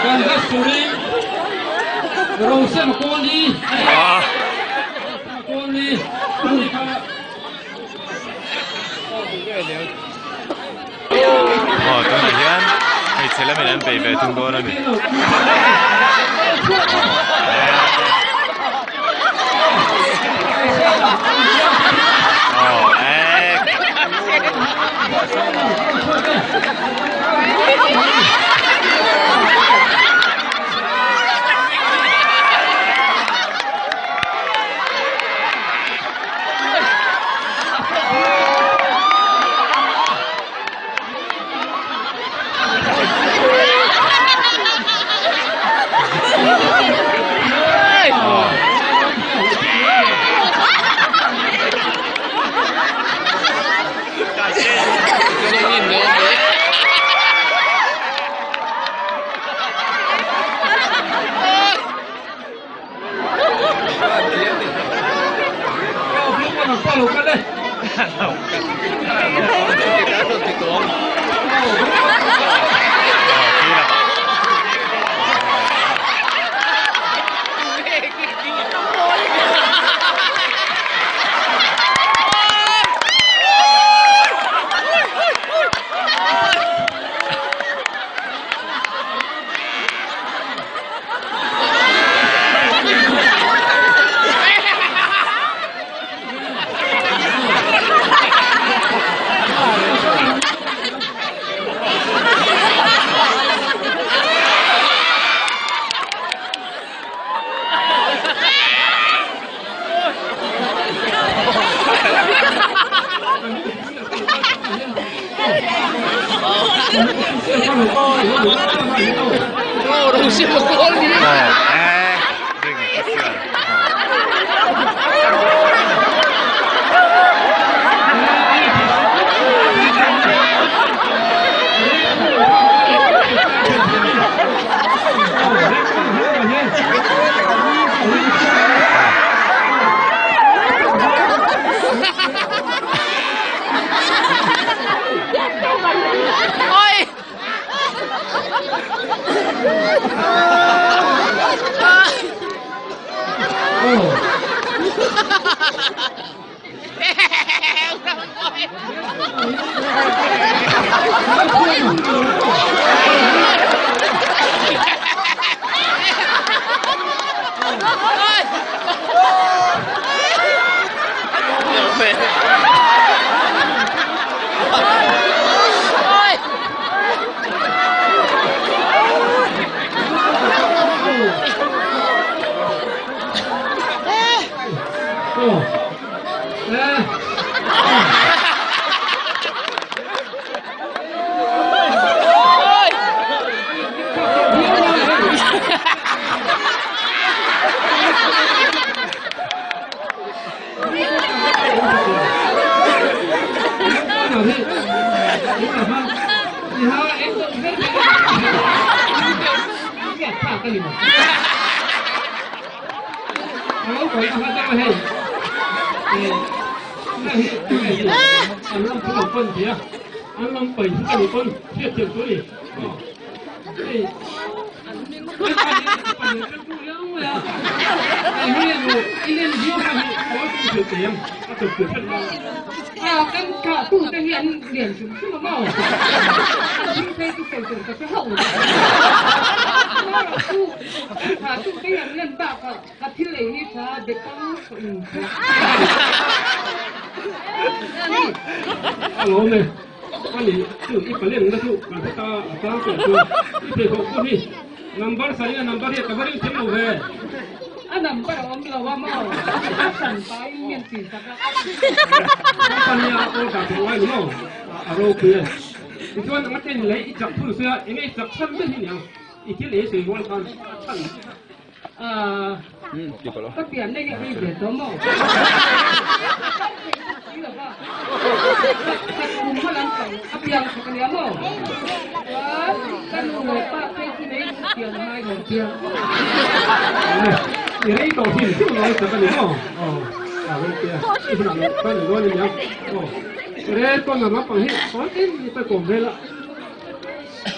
Kan turin Rosema Kawlni Kawlni ani kha. Aw tunah hian hmeichhe lamin an bei ve thung dawn a ni. Aw ek.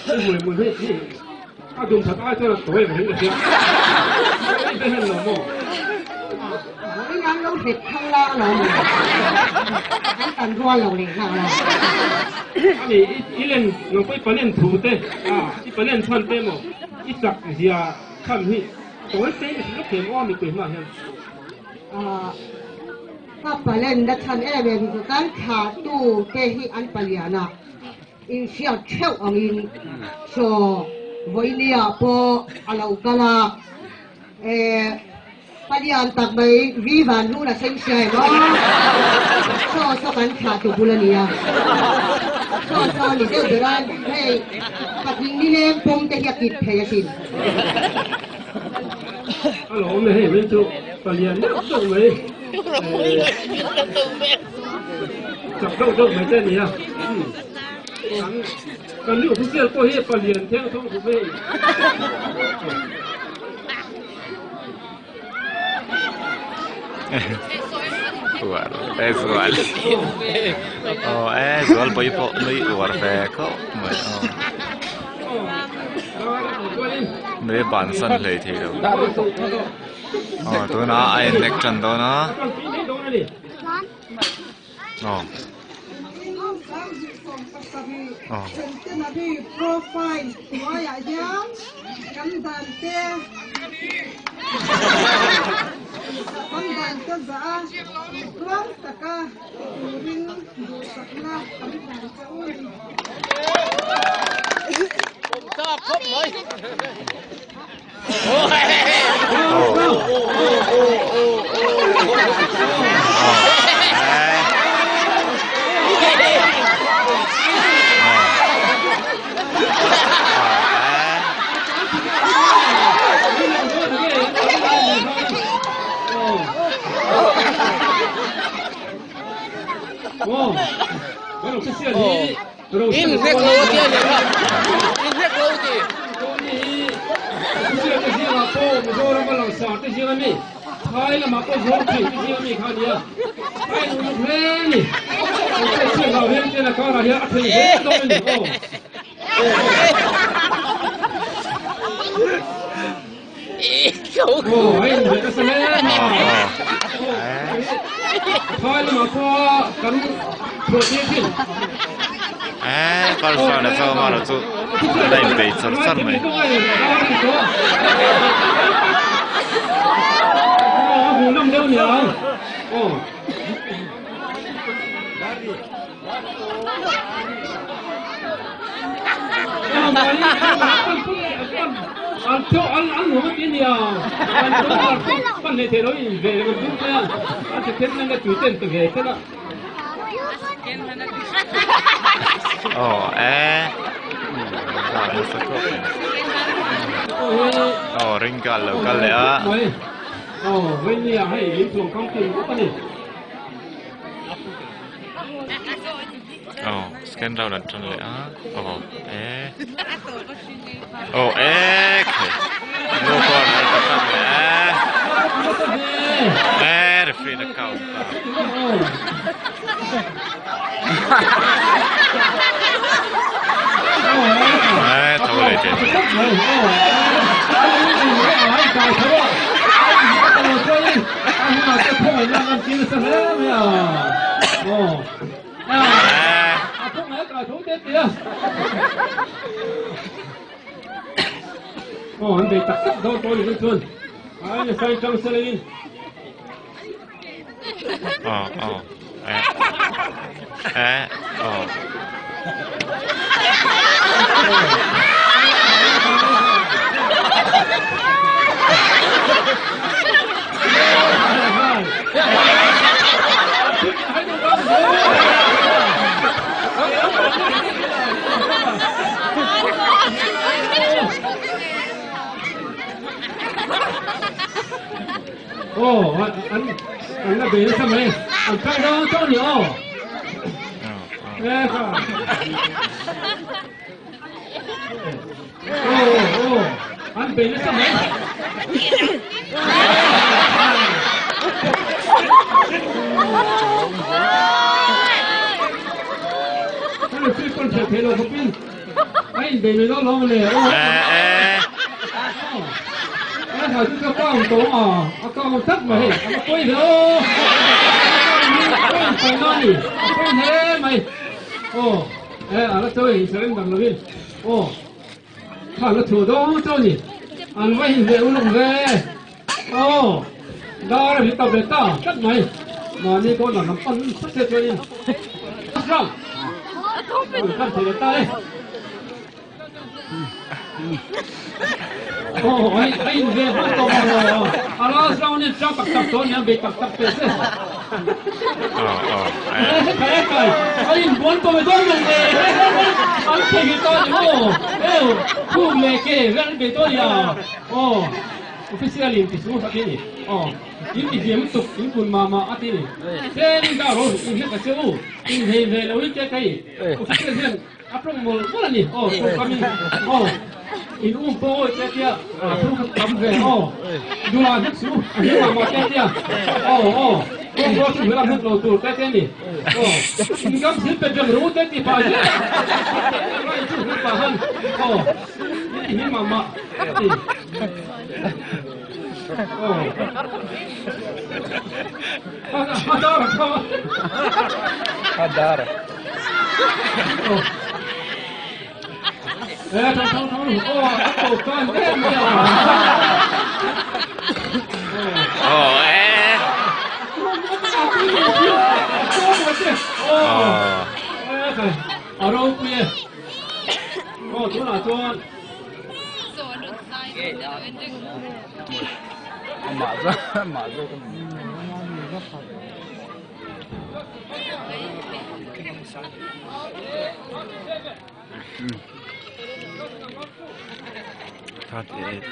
I hmui hmui hi hi a dum that ai chuan a tawi ang ring ka hria. I be hen lo maw? Vawiin an lo hret thang la alawm le. An tan rual lo leh nghal a. Ani i len nang pawh i palen thu te a i palen chhan te maw i chak zia chhan hi tawi te i hrilh thiam aw mipui hmaah hian. Ka palen na chhan em em hi chu kan thlahtu te hi an palian a. Inhriat theuh angin saw vawinia pawh a lo kal a, eh palian tak mai vi van hlun a seng sia em aw, saw saw kan thlah tu bul a nia, saw saw ni deuh ber a, hei patling nileng pawm te hi a kit thei asin. A lo awm e hei mai chu palian deuh deuh mai eh. Chak deuh deuh mai te a ni a. Kan ni official pawh hi palian theng thawng khawp mai. Uar e zual. Aw e zual pawh hi pawh nui uar ve khawp mai aw. Nui bansan hlei thei lo. Aw tunah a innek tan dawn a. Aw. Aw. In hlek lo a tia nih kha. In hlek lo ti. Official te zingah pawh Mizoram a langsar te zing ami, phai lamah pawh zawng thei te zing ami kha a ni a. A en uluk hle a ni. Kan hriat chhiat loh hian chen a karah hian a thei hle dawn a ni aw. Aw, a inhmeh nasa hle a. Phai lamah pawh kan chhuah tir thin. Eh, first round a chauh marawh chu a la inbei char char mai. A hmuhnawm deuh niang. Aw. Aw eh ah nasa khawp mai aw ring kal lo kal leh a. Aw second round an tan leh a aw eh aw eh khai blue corner ka tan leh e eh referee na count ta eh tho leh thin Aw aw eh eh aw. Aw an an la bei nasa mai an tang dang tang ni aw e kha aw aw an bei nasa mai Ano si kon thei thei lo khopin ai inbei mai dawn lo le. Aw. E khai chu ka kang tawng a, a kang tlat mai hei, a la pawi hle aw. A pawi pawi na ni, a pawi hle mai. Aw, e a la chawi in surrender lovin. Aw, kha la chhuah dawn chaw ni. An va in ve uluk ve. Aw, dar a ri ta ve ta tlat mai. Mahni corner lam pan phawt se chuanin. Ram. An kan thei leh ta e. Aw, a in ve hman tawh maw? A last round in chang tak tak tawh nia, bei tak tak teh se. Kai kai, a in buan tawh mai dawn lo le. An thei hi ta ni maw? Ew, khum leh ke vel an bei tawh nia. Aw, official in ti chu a ti ni. Aw, in ti hliam lutuk, in kun mah mah a ti ni. Tlem in dah rawh, in hlek a che u. In hei ve lo in te kai. Official hian A tawng mawlh mawlh a ni. Aw, tawngkam in aw, in um pawh awi te tia a thu kha tam ve aw. Dula hlek suh u, a hlim mah mah te tia aw aw, kawng pawh chu hmel a hlut lo tur te te a ni. Aw, in kam thil pet reng rawh u te ti pah zel a, a in chu hlut pah han aw, in ti hlim mah mah a ti. Aw, a dar a kham a. A dar. Aw e. A ropui e. Aw tunah chuan. Amah zawk amah zawk. 38.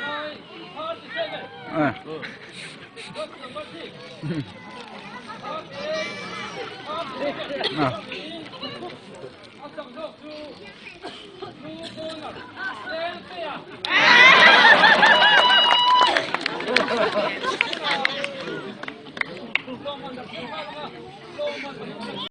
Ah. Ah.